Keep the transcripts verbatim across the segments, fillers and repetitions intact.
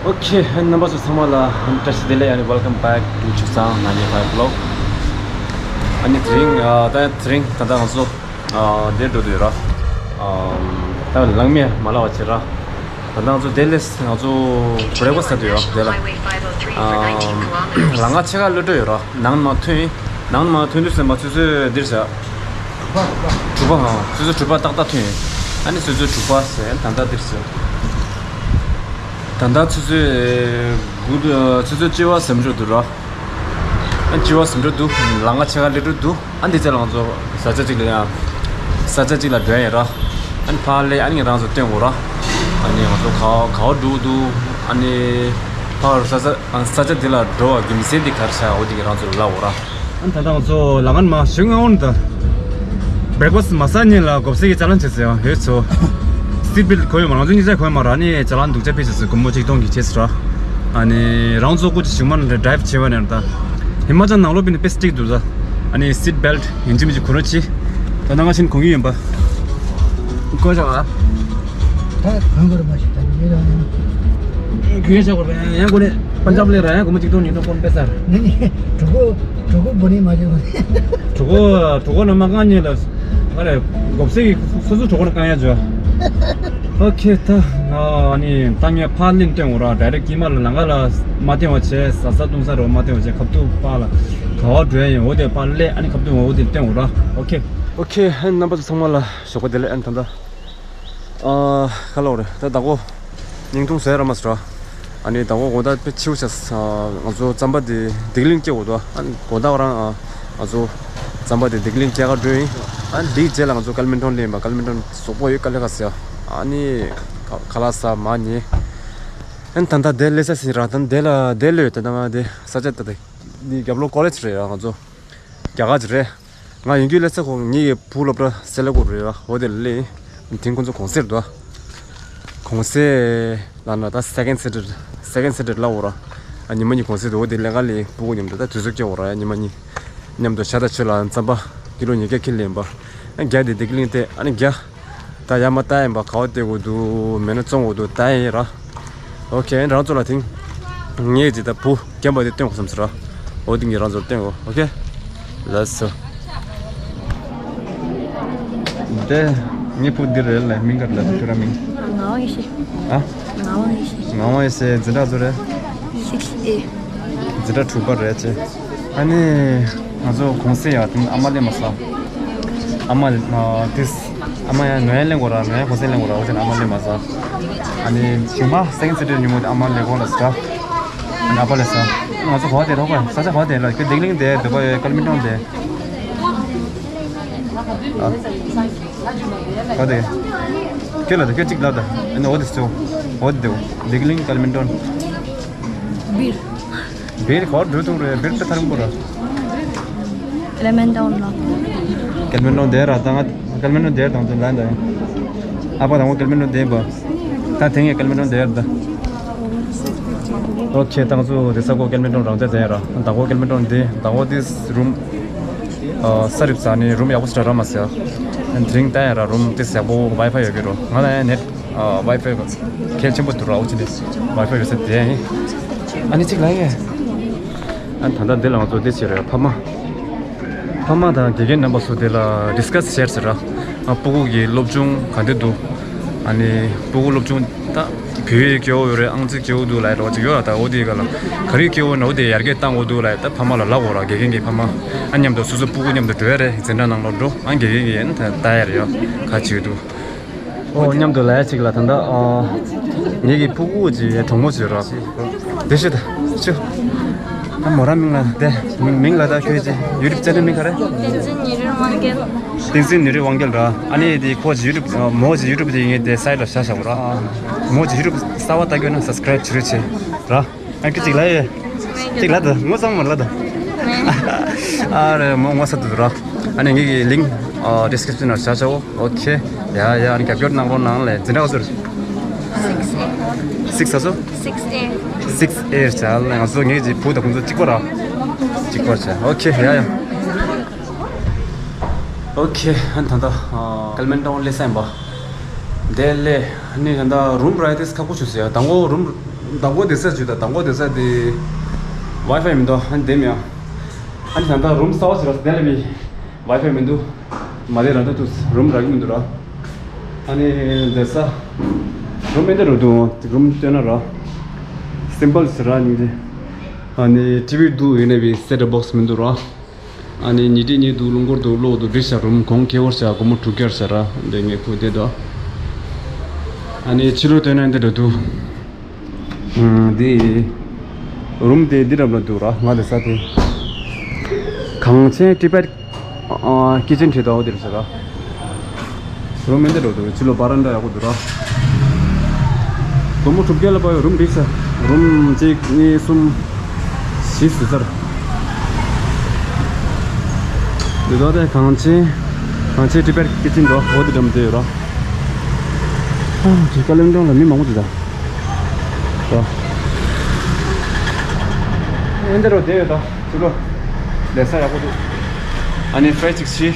ཨོ་ཁེ། རྣམ་པ་ཚོ་ཚང་མ་ལ་བཀྲ་ཤིས་བདེ་ལེགས། ཨ་ནི་welcome back to Chukchang ninety-five vlog. ཨ་ནི་དེ་རིང་ཨ་ད་དེ་རིང་ད་ལྟ་ང་ཚོ་ཨ་འདིར་འགྲོ་འདོད་ཡོད་ར། ཨ་ད་ལང་མེ་མ་ལ་བ་ཆེ་ར། ད་ལྟ་ང་ཚོ་དེ་ལས་ང་ཚོ་breakfast ཟ་འདོད་ཡོད་ར། དེ་ལ་ཨ་ལ་ང་ཆེ་ག་ལོས་འགྲོ་ཡོད་ར། ནང་མ་ཐོན། ནང་མ་ཐོན་དུས་ཟེར་མ་ཚོད་ཚོད་འདིར་ཟ། དྲུག་པ་ཧང་། ཆུ་ཚོད་དྲུག་པ་ཏག་ཏག་ཐོན་ཡོད། ཨ་ནི་ཆུ་ཚོད་དྲུག་པ་ཟེར་ད་ལྟ་འདིར་ཟེར། ད་ལྟ་ཆུ་ཚོད་དགུ་དུ་ཆུ་ཚོད་བཅུ་པ་ཟིན་འགྲོ་འདུག་ར། ཨ་བཅུ་པ་ཟིན་འགྲོ་འདུག་ལ་ང་ཆེ་ག་ལེ་འགྲོ་འདུག་ཨ་འདི་ཚེ་ལ་ང་ཚོ་ས་ཆ་གཅིག་ལ་ཡང་ས་ཆ་གཅིག་ལ་འགྲོ་ཡིན་ར། ཨ་ནི་ཕར་ལས་ཨ་ནི་རང་ཚོ་སྟོན་དགོས་ར། ཨ་ནི་ང་ཚོ་ག་ག་བ་འགྲོ་འདུག་ཨ་ནི་ཕར་ས་ཆ་ས་ཆ་འདི་ལ་འགྲོ་བ་རྒྱུ་མཚན་འདི་ག་རེ་ཆགས་འོ་འདི་གི་རང་ཚོ་ལ་ལབ་དགོས་ར། ཨ་ད་ལྟ་ང་ཚོ་ལ་ང་མ་ཞུ་ང་འོན་ད། breakfast མ་ཟ་ཉིན་ལ་གོབ་སེ་གི་ཅ་ལན་བྱེད་ཟེར་ཡང་ཡོད་ཚོ། seat belt གོ་ཡོད་མ་ང་ཚོ་གཉིས་ཆ་གོ་ཡོད་མ་ར་ནི་ཅ་ལན་སྡུག་ཅག་ཕེ་བྱེད་ཟེར་སྒོར་མོ་གཅིག་སྟོང་གི་བྱེད་ཟེར་ར། ཨ་ནི་རང་ཚོ་ཀུ་ཅི་ཞུ་མ་ན་drive བྱེད་བ་ནས་ད། ཧི་མ་ཅལ་ནང་ལོགས་པི་ནི་དཔེ་སྟིག་འདུག་ཟ། ཨ་ནི་seat belt ཡིན་གཅིག་མིན་གཅིག་གོན་རོགས་གྱིས། ད་ནང་ང་ཕྱིན་གོན་གི་ཡིན་པ། གོ་བྱ་བ། ད་གང་དགོས་རེད་མ་ཤེས་ད་ཡིན་ར་ཡང་། གུས་ཡ་བྱ་དགོས་རེད་ཡང་གོ་ནས་པན་ཇབ་ལས་ར་ཡང་སྒོར་མོ་གཅིག་སྟོང་ཉིས་སྟོང་སྐོར་པེ་སར། ནི་ནི་གྲོད་ཁོག་གྲོད་ཁོག་བུ་ནི་མ་བྱུང་། གྲོད་ཁོག་གྲོད་ཁོག་ནང་མ་བཀང་ཉིན་ལ་ཨ་རེ་གོབ་སེ་གི་སོ་སོ་གྲོད་ཁོག་ནང་བཀང་ཡ་བྱོས། ཨོ་ཁེ་ད་ཨ་ནི་ད་ངས་ཕར་ལེན་སྟོན་འོ་ར་direct ཀྱི་མ་ལ་ལང་ཀ་ལ་མ་བསྟན་བ་བྱས་ཟ་ས་བཏུང་ས་རོ་མ་བསྟན་བ་བྱས་ཁབ་ཏུ་པ་ལ་ག་བ་འགྲོ་ཡ་ཡིན་འོ་དེ་ཕར་ལེ་ཨ་ནི་ཁབ་ཏུ་འོ་དེ་སྟོན་འོ་ར། ཨོ་ཁེ་ཨོ་ཁེ་ཨ་ནི་རྣམ་པ་ཚོ་ཚང་མ་ལ་ཞོགས་པ་བདེ་ལེགས། ཨ་ནི་ད་ལྟ་ཨ་ཁ་ལོ་རེད་ད་ད་གོ་ཉིང་ཐུང་ཟེར་ར་མ་ཟེར་ར། ཨ་ནི་ད་གོ་དགོང་དག་དཔེ་ཆེའུ་ཆགས་ང་ཚོ་རྩམ་པ་དེ་སྡིག་གླིང་སྐྱེ་འོ་དོ་ཨ་ནི་དགོང་དག་རང་ང་ཚོ་རྩམ་པ་དེ་སྡིག་གླིང་སྐྱེ་ག་འགྲོ་ཡིན། ཨ་ནི་འདིའི་རྗེས་ལ་ང་ཚོ་ཀལ་མན་ཊོན་ལེན་པ་ཀལ་མན་ཊོན་ཟོག་པོ་ཡོད་ཀ་ལེ་ཁ་ཟེར་ཨ་ནི་ཁ་ལག་ཟ་མ་ཉེ། ཨ་ནི་ད་ལྟ་དེ་ལེ་ས་ཟིན་ར་ད་དེ་ལ་དེ་ལོས་ད་ལྟ་ང་དེ་ས་ཆ་ད་དེ་འདི་རྒྱབ་ལོ་ཀོ་ལེ་ཇི་རེད་ཡ་ང་ཚོ། རྒྱ་གར་གྱི་རེད། ང་ཡིན་རྒྱུ་ལས་ཚེ་ཁོང་ངེད་ཀྱི་བུ་སློབ་གྲྭ་སེ་ལ་ཀོ་རེད་ལ་འོ་དེ་ལས། དེང་ཁོང་ཚོ་གོང་སེར་འདུག་གོང་སེ་ལ་ན་ད་second standard second standard ལ་འོ་ར། ཨ་ཉི་མ་གཉིས་གོང་སེ་འདུག་འོ་དེ་ལས་ཀ་ལས་བུ་གུ་མཉམ་དུ་ད་དུས་ཚོད་སྐྱེ་འོ་ར་ཡ་ཉི་མ་གཉིས། མཉམ་དུ་ཤ་ད་ཆུ་ལ་རྩམ་པ་ཀི་ལོ་ཉིས་བརྒྱ་ཁྱེར་ལེན་པ། ཨ་རྒྱ་དེ་སྡིག་གླིང་སྟེ་ཨ་ནི་རྒྱ། ད་ཡ་མ་ལྟ་ཡིན་པ་ག་བ་སྟེ་དགོས་འདུག་མེད་ན་བཙོང་དགོས་འདུག་ལྟ་ཡིན་ར། ཨོ་ཁེ་རང་ཚོ་ལ་དེང་ངས་ཇི་ལྟར་བུ་རྒན་པ་དེ་སྟོན་དགོས་བསམ་ཟེར་ར། ཨོ་དེང་གི་རང་ཚོར་སྟོན་དགོས། ཨོ་ཁེ། ལགས་སོ། དེ་ངའི་བུ་འདི་རེད་ལ་མིང་ག་རེ་ལབ་ཁྱོད་རང་མིང་། ངག་དབང་ཡེ་ཤེས། ཨ། ངག་དབང་ཡེ་ཤེས། ངག་དབང་ཡེ་ཤེས་འཛིན་གྲྭ་ཚོ་རེད། six A། འཛིན་གྲྭ་དྲུག་པ་རེད་ཅེ། ཨ་ནི། ང་ཚོ་གོང་སེ་ཡ་དེ་ཨ་མ་ལེ་མ་ས། ཨ་མ་ལེ་ཨ་དིས། ཨ་མ་ཡ་ནོ་ཡ་ལེན་གོ་ར་ནོ་ཡ་གོང་སེ་ལེན་གོ་ར་འོ་ཅན་ཨ་མ་ལེ་མ་ས། ཨ་ནི་གཞུང་པ་སེང་སེ་ཏེ་ཉུ་མོ་དེ་ཨ་མ་ལེ་གོ་ལ་ས། ཨ་ནི་ཨ་པ་ལེ་ས། ང་ཚོ་གོ་དེ་རོགས་པ་ས་ཆ་གོ་དེ་ལ་ཁྱོད་སྡིག་གླིང་དེ་འདོད་པ་ཡོད་ཀལ་མི་ཏོང་དེ། ཨ། ག་དེ། ཁྱོད་ལ་དེ་ཁྱོད་གཅིག་ལ་དེ། ཨ་ནི་འོ་དེ་སུ། འོ་དེ་དེ། སྡིག་གླིང་ཀལ་མི་ཏོན། བིར། བིར་ག་བར་འགྲོ་ཐུང་རེད་བིར་དེ་ཐར་འགོ་ར། ཀལ་མི་ཏོན་ལ། ཀལ་མི་ཏོན་དེ་ར་ད་ང་ཀལ་མི་ཏོན་དེ་དང་དེ་ལ་འདའ་ཡང་། ཨ་ཕ་དང་བོ་ཀལ་མི་ཏོན་དེ་བ། ད་དེང་ངས་ཀལ་མི་ཏོན་དེ་ར་ད། ཨོ་ཁེ་ཏང་ཚུ་དེ་ས་གོ་ཀལ་མི་ཏོན་རང་བཙན་ཟེར་ཡ་ར། ད་གོ་ཀལ་མི་ཏོན་དེ་ད་གོ་དེ་རུམ། ཨ་ས་རིབ་ས་ནི་རུམ་ཡག་པོ་སི་ཏྲ་ར་མ་ཟེར། དེ་རིང་ད་ཡ་ར་རུམ་དེ་ཡག་པོ་ཝའི་ཕའི་ཡོད་གི་རོ། ང་ལ་ཡ་ནེ་ཨ་ཝའི་ཕའི་གལ་ཆེན་པོ་འདུག་ར། འོ་ཅི་ནི་ཝའི་ཕའི་ཡོད་ས་དེ་ཡིན། ཨ་ནི་གཅིག་ལ་ཡ། ཨ་ད་ལྟ་འདི་ལ་ང་ཚོ་འདི་བྱེད་རེད་ཕ་མ། ཕ་མ་དང་དགེ་རྒན་རྣམ་པ་ཚོ་དེ་ལ་ཌིས་ཀ་སི་བྱེད་ཟེར་ར། ཨ་སྤུ་གུ་གི་སློབ་སྦྱོང་ག་འདྲ་འདུག་ཨ་ནི་སྤུ་གུ་སློབ་སྦྱོང་ད་བུ་ཡི་སྐྱེ་བོ་ཡོད་རེད་ཨང་རྩིས་སྐྱེ་བོ་འདུག་ལ་ཡ་ར་བ་ཅིག་ཡོད་ར། ད་འོ་དེ་ག་ལ་ག་རེ་སྐྱེ་བོ་ན་འོ་དེ་ཡར་རྒྱས་བཏང་དགོས་འདུག་ལ་ཡ་ད་ཕ་མ་ལ་ལབ་དགོས་ར། དགེ་རྒན་གྱི་ཕ་མ་ཨ་མཉམ་དུ་སོ་སོ་སྤུ་གུ་མཉམ་དུ་འགྲོ་ཡ་རེད་འཛིན་གྲྭ་ནང་ལ་འགྲོ་ཨ་དགེ་རྒན་གྱི་ཡན་ད་ལྟ་ཡ་རེད་ཡ་ག་ཅིག་འདུག་ཨོ་མཉམ་དུ་ལ་ཡ་ཅིག་ལ་ད་ལྟ་ཨ་ངེད་ཀྱི་སྤུ་གུ་ཅིག་གྲོགས་མོ་ཅིག་ར། དེ་ཤི་ད་ཤི། ད་མོ་ར་མིང་ལ་དེ་མིང་ལ་ད་ཁྱོད་ཅི་ཡུ་ཊུབ་ཅེ་ནལ་མིང་ག་རེ། བསྟན་འཛིན་ཉི་རི་དབང་རྒྱལ། བསྟན་འཛིན་ཉི་རི་དབང་རྒྱལ་ར། ཨ་ནི་དེ་ཁོ་ཅི་ཡུ་ཊུབ་མོ་ཅི་ཡུ་ཊུབ་དེ་ངས་དེ་སའི་ལ་བཞག་བཞག་ར། མོ་ཅི་ཡུ་ཊུབ་གསར་པ་ལྟ་གྱོན་ན་སབ་སི་ཀ་རའིབ་བྱེད་རོགས་བྱེད་ར། ཨ་ཁྱོད་ཅིག་ལ་ཡེ། ཅིག་ལ་ད་ངོ་ཚ་མོ་ལ་ད། ཨ་རེ་མོ་ངོ་ཚ་དུ་ར། ཨ་ནི་ངེད་ཀྱི་ལིང་ཌིས་ཀི་རིབ་ཤན་ནང་བཞག་བཞག་འོ། ཨོ་ཁེ། ཡ་ཡ་ཨ་ནི་རྒྱབ་སྐྱོར་གནང་རོགས་གནང་ལས་འཛིན་གྲྭ་ག་ཚོད། six A། six ཨ་ཚོ། six A། six A བྱ་ལ་ང་ཚོ་ངེད་ཀྱི་བུ་དང་ཁོང་ཚོ་གཅིག་པ་ར། གཅིག་པ་བྱ། ཨོ་ཁེ་ཡ་ཡ། ཨོ་ཁེ་ཨ་ནི་ད་ལྟ་ཀལ་མན་ཊོན་སླེབས་ས་ཡིན་པ། དེ་སླེབས་ཨ་ནི་ད་ལྟ་རུམ་ར་དེ་ཁག་པོ་བྱུང་ཟེར་ཡ་དང་པོ་རུམ། མདང་དགོང་བསྡད་ས་ཅིག་དང་། མདང་དགོང་བསྡད་ས་དེ་ཝའི་ཕའི་མི་འདུག་ཨ་ནི་བསྡད་མི་ཡ། ཨ་ནི་ད་ལྟ་རུམ་གསར་པ་ཞིག་རག་སོང་། དེ་ལ་བི་ཝའི་ཕའི་མི་འདུག་མ་བསྡད་ར། ད་དུ་རུམ་རག་གི་མི་འདུག་ར། ཨ་ནི་བསྡད་ས་རུམ་མི་འདུག་ར། འདུག་རུམ་སྟོན་ན་ར། སིམ་པལ་ཞིག་རག་ནི་འདི། ཨ་ནི་ཊི་ཝི་འདུག་ཡིན་ནའི་བི་སེ་ཊོབ་བོག་སི་མི་འདུག་ར། ཨ་ནི་ཉལ་ཁྲི་གཉིས་འདུག་རླུང་འཁོར་འདུག་གློག་འདུག་འགྲིག་ཤག་རུམ་གོང་ཁེ་བོར་ཤག་སྒོར་མོ་དྲུག་བརྒྱ་ཤག་ར། འདི་ངས་ཁུ་བསྡད་དོ། ཨ་ནི་ཕྱི་ལོགས་སྟོན་ན་འདི་འདྲ་འདུག་ཨུམ། འདི་རུམ་དེ་འདི་འདྲ་འདུག་ར། ང་བསྡད་ས་དེ་གངས་ཅན་ཊི་བེཊ་ཨ་ཀི་ཅན་བྲིས་འདུག་འོ་འདིར་ཟེར་ར། རུམ་མི་འདི་འདྲ་འདུག་ཕྱི་ལོགས་བྷ་རན་ཌ་ཡག་པོ་འདུག་ར། སྒོར་མོ་དྲུག་བརྒྱ་ལ་ཕབ་ཡོད། རུམ་འགྲིག་ཤག་རུམ་གཅིག་གཉིས་གསུམ་བཞི་ཟེར་ཚར། འདི་ཚོ་དེ་གངས་ཅན་གངས་ཅན་ཊི་བེཊ་ཀི་ཅན་འདུག་འོ་འདི་འགྲམ་བསྡད་ཡོད་ར། ཨ་ཅི་ཀ་ལོན་ཀྲོང་ལ་མི་མང་པོ་འདུག་ད། འོ་འདི་འདྲ་བསྡད་ཡོད་ད། ཕྱི་ལོགས་བསྡད་ས་ཡག་པོ་འདུག་ཨ་ནི་ཕྲའི་ཅིག་ཤི།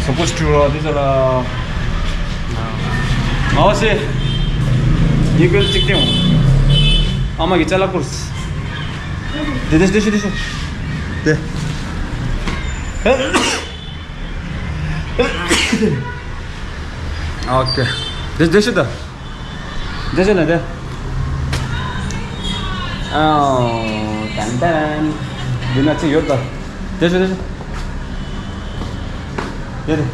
སོ་པོ་སི་ཊུ་རོ་འདི་ཚོ་ལ། ཨའོ་ཤེ། ཉི་གོལ་གཅིག་སྟེང་། ཨ་མ་གི་ཅ་ལག་ཁུར། དེ་དེ་དེ་ཤི་དེ་ཤི། དེ། ཨོ་ཁེ། དེ་དེ་ཤི་ད། འདི་བྱས་ན་དེ། ཨའོ། ཏན་ཏན། འདི་ན་ཅི་ཡོད་ད། འདི་བྱས་འདི་བྱས། དེ་དེ།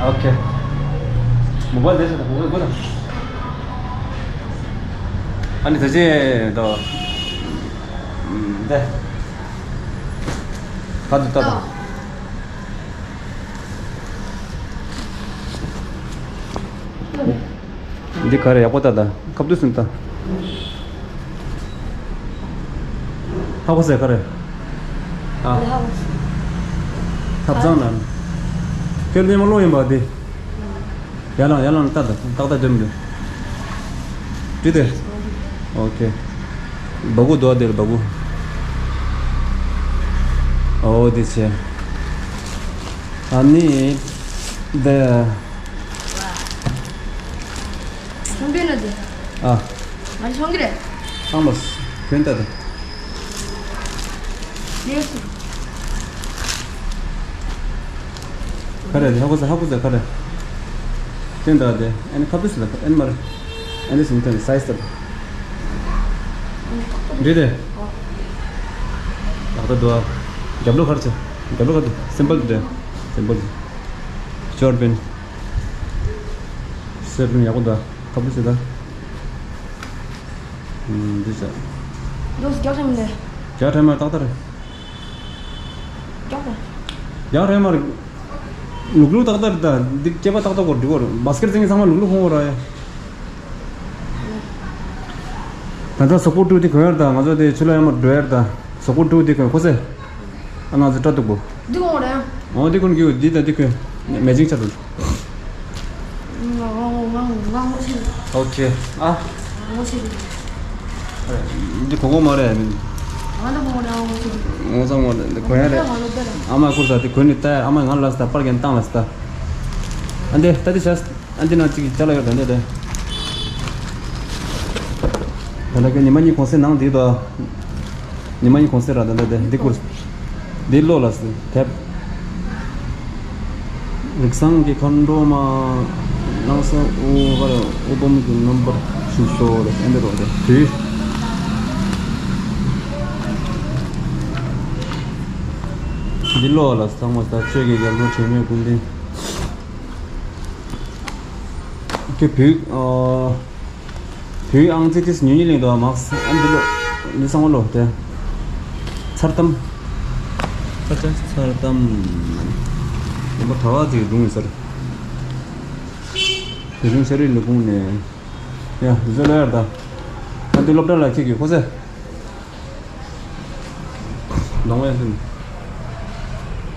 ཨོ་ཁེ། མོ་བལ་འདི་བྱས་ད། མོ་བལ་དགོས་ད། ཨ་ནི་ད་ཅི་ད། འདི། ག་དུ་ད་ད། འདི་ག་རེ་ཡག་པོ་ལྟ་ད། ཁབ་ཏུ་སུན་ལྟ། ཧ་གོ་སེ་ག་རེ། ཨ། ཐབ་ཚང་ན། ཁྱོད་ནི་མ་ལོ་ཡིན་པ་འདི། ཡར་ལངས་ཡར་ལངས་ལྟ་ད། ཏག་ཏག་འདོན་འདོན། བྲིས་ཏེ། ཨོ་ཁེ། སྦ་ཁུག་འདུག་ཨ། འདིར་སྦ་ཁུག་ཨོ་འདི་བྱས། ཨ་ནི། འདི། ཆུང་དུས་ན་དེ། ཨ། ང་ཆུང་གི་རེད། ཨ་མ། གྱོན་ལྟ་དང་། ཡོད་སུ། ག་རེ་རེད། ཧ་གོ་ས་ཧ་གོ་ས་ག་རེ། གྱོན་ལྟ་དེ། ཨ་ནི་ཁ་ཏུ་སི་ལ་ཨ་ནི་མ་རེད། ཨ་ནི་སུམ་ཐོན་སའི་ཛི་ལྟ་དང་། འདི་རེད། ལག་ཏུ་འདུག་ཨ། རྒྱབ་ལོགས་ག་རེ་བྱས། རྒྱབ་ལོགས་ག་རེ། སིམ་པལ་དེ་རེད། སིམ་པལ་དེ། ཅོར་པན། སེར་པན་ཡག་པོ་འདུག་ཁ་ཏུ་སི་ད། ཨུམ། འདི་ཟ། འདུག་རྒྱག་ཐུབ་མི་འདུག་རྒྱག་ཐུབ་མ་རེད། ཏག་ཏག་རེད། རྒྱག་པ། རྒྱག་ཐུབ་མ་རེད། ལུག་ལུག་ཏག་ཏག་རེད་ད། འདི་སྐེད་པ་ཏག་ཏག་གོ་འགྲིག་གོ་རེད། བ་སི་ཀེཊ་རྩེ་མཁན་ཚང་མ་ལུག་ལུག་ཁོང་གོ་ར་ཡ། ད་ལྟ་སོག་པོ་ཊུ་དེ་གོན་ཡར་ད། ང་ཚོ་དེ་ཆུ་ལ་ཡར་མར་འགྲོ་ཡར་ད། སོག་པོ་ཊུ་དེ་གོན་ཁོ་སེ། ཨ་ང་ཚོ་སྐྲ་གཏུག་པོ། འདི་གོན་རེད། འོ་འདི་གོན་གྱི་ཡོད། འདི་དང་འདི་གོན། མེ་ཅིང་ཆགས་འདུག་ཨོ་ཁེ། ཨ། འདི་གོ་གོ་མ་རེད། ངོ་ཚ་ངོ་རེད། འདི་གོ་ཡ་རེད། ཨ་མ་ཁུར་ས་དེ་གོན་ནི་ལྟ་ཡ། ཨ་མ་ང་ལ་ས་ད་པར་གན་བཏང་ལ་ས་ད། ཨ་འདི་ལྟ་དེ་བྱ། ཨ་འདི་ན་གཅིག་ཅ་ལག་ཡོད་ད་འདི་དེ། ད་ལྟ་ཁྱོད་ཉི་མ་གཉིས་གོང་སེ་ནང་འདི་དོ། ཉི་མ་གཉིས་གོང་སེ་ར་ད་ལྟ་དེ་འདི་བསྐུར། འདི་ལོ་ལ་སི་དེབ། རིགས་བཟང་གི་མཁའ་འགྲོ་མ། སྣང་ས་དབུ་བར་དབུ་སྦོམ་གྱི་རྣམ་པར་ཞུགས་སོ་རེད། ཨེ་འདི་རོ་རེད་དུས། འདི་ལོ་ལ་ཚང་མ་ད་ཆོས་ཀྱི་རྒྱལ་པོ་དྲི་མེད་ཀུན་ལྡན། ཁྱོད་བོད། ཨ། བོད་ཨང་རྩིས་ཏིས་ཉུང་ཉུང་ལེན་འདུག་ཨ། མག་ཨ་འདི་ལོ། འདི་སང་བ་ལོ་དེ། མཚར་གཏམ། མཚར་གཏམ། མཚར་གཏམ། ཡིན་པ་གྲྭ་བ་ཅིག་སྒྲུང་ཡིན་ཟེར། བོད་གཞུང་ཤེས་རིག་ལས་ཁུངས་ནས། ཡ་འདི་ཚོ་ལོ་ཡར་ད། ཨ་འདི་སློབ་གྲྭ་ལ་ཁྱེད་ཀྱིས་ཁོ་ཚེ། ལོང་བས་ཟིན།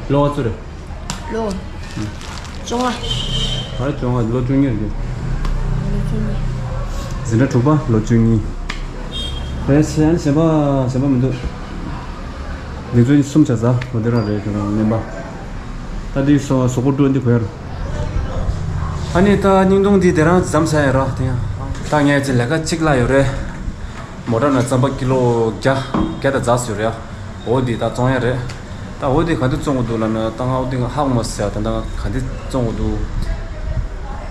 ལོ་བ་ཚོ་རེད། ལོ། བཅོ་ལྔ། ག་རེ་བཅོ་ལྔ། ལོ་བཅུ་གཉིས་རེད། ལོ་བཅུ་གཉིས། འཛིན་གྲྭ་དྲུག་པ་ལོ་བཅུ་གཉིས། རེད་ཆེ་ཡང་གཞན་པ་གཞན་པ་མི་འདུག་འདི་ཚོ་གསུམ་བྱ་ཟ་འོ་དེ་རང་རེད། ཁྱོད་རང་ལེན་པ། ད་འདི་སོ་སོག་པོ་ཊུ་འདི་གོ་ཡར། ཨ་ནི་ད་སྙིང་སྡོང་འདི་དེ་རང་འཇམ་ས་ཡ་ར་དེ་ཡང་། ད་ངས་ཅིག་ལས་ཀ་གཅིག་གླ་ཡོད་རེད། མོ་ཊ་ནང་རྩམ་པ་ཀི་ལོ་བརྒྱ་བརྒྱ་དང་རྩ་ཟུར་ཡ། འོ་འདི་ད་བཙོང་ཡ་རེད། ད་འོ་འདི་ག་དུས་བཙོང་དགོས་འདུག་ལབ་ན། ད་ང་འོ་འདི་ཧ་གོ་མ་སོང་ཡ། ད་ད་ག་དུས་བཙོང་དགོས་འདུག་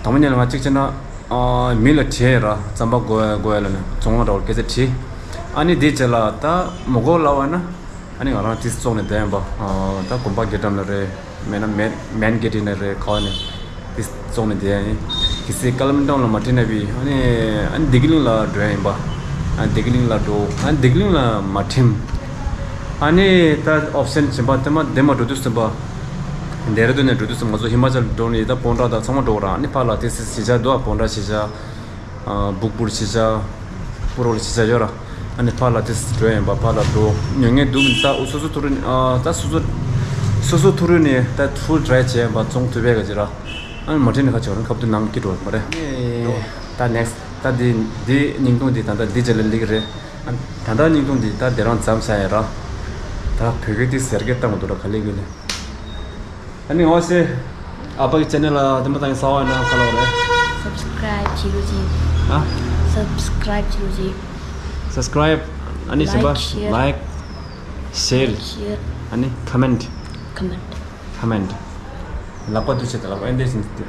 དང་པོ་ཉིད་ལ་ང་གཅིག་བྱས་ན། ཨ། མི་ལ་དྲིས་ར། རྩམ་པ་དགོས་དགོས་ལབ་ནས་བཙོང་བ་འདྲ་བོ་སྐད་ཆ་དྲིས། ཨ་ནི་དེ་རྗེས་ལ་ད་མི་དགོས་ལབ་པ་ན། ཨ་ནི་ང་རང་དེ་བཙོང་ནས་བསྡད་ཡིན་པ། ཨ། ད་དགོན་པ་དགེ་འགྲམ་ལ་རེད། མེད་ན་མེན་མེན་གྷེ་ཊི་ནས་རེད། ག་བ་ནས་དེ་བཙོང་ནས་བསྡད་ཡིན། གལ་སྲིད་ཀ་ལམ་སྒྲོན་ལ་མ་དྲིས་ན་བི། ཨ་ནི་ཨ་ནི་བདེ་སྐྱིད་གླིང་ལ་འགྲོ་ཡ་ཡིན་པ། ཨ། བདེ་སྐྱིད་གླིང་ལ་འགྲོ། ཨ་ནི་བདེ་སྐྱིད་གླིང་ལ་མ་དྲིས། ཨ་ནི་ད་ཨོབ་ཤན་གཞན་པ་དེ་མ་དེ་མ་འགྲོ་དུས་ཙམ་པ། ལྡེ་ར་ལྡུན་ནས་འགྲོ་དུས་ཙམ་པ་ང་ཚོ་ཧི་མ་ཅལ་འགྲོ་ནས་ད་བོན་ཊ་དང་ཚང་མ་འགྲོ་གི་ར། ཨ་ནི་ཕར་ལ་དེ་སི་གཞིས་ཆགས་འདུག་ཨ། བོན་ཊ་གཞིས་ཆགས། ཨ། སྦུག་པུར་གཞིས་ཆགས། སྤུ་རོ་ལ་གཞིས་ཆགས་ཡོད་ར། ཨ་ནི་ཕར་ལ་དེ་སི་འགྲོ་ཡིན་པ། ཕར་ལ་འགྲོ། ཉོ་མཁན་འདུག་མི་འདུག་ད་སོ་སོ་ཐུགས་རུ། ཨ། ད་སོ་སོ་སོ་སོ་ཐུགས་རུ་ནས་ད་ཕུལ་ཊ་རའི་བྱས་པ་བཙོང་ཐུབ་པའི་ག་ཅི་ར། ཨ་ནི་མ་དྲིས་ནས་ཁ་ཆེ་བ་རང་ཁབ་ཏུ་ནང་སྐྱིད་འགྲོ་མ་རེད། ཨ་ནི་ད་ནེག་སི་ཊི་ད་འདི་འདི་བརྙན་ཐུང་འདི་ད་ལྟ་འདི་རྗེས་ལ་སླེབས་ཀྱི་རེད། ཨ། ད་ལྟ་བརྙན་ཐུང་འདི་ད་དེ་རང་མཚམས་བཞག་ཡ་ར། ད་བོད་སྐད་འདི་ཟེར་སྐད་བཏང་གི་འདུག་ར། ག་ལེ་གི་ལེ། ཨ་ནི་འོ་ཟེར། ཨ་ཕ་གི་ཆེ་ནལ་ལ་དེ་མ་ཐང་གི་གསར་པ་ཡིན་ན་ག་ལབ་རེད། སབ་སི་ཀ་རའིབ་བྱེད་རོགས་གྱིས། ཨ། སབ་སི་ཀ་རའིབ་བྱེད་རོགས་གྱིས། སབ་སི་ཀ་རའིབ། ཨ་ནི་གཞན་པ། ལའིཀ་ཤེར། ལའིཀ་ཤེར། ཤེར། ཨ་ནི་ཀོ་མེན་ཊི། ཀོ་མེན་ཊི། ཀོ་མེན་ཊི། ལག་པ་འདི་བྱས་ཏེ་ལག་པ་ཨེ་འདྲས་ཟིན་ཏེ།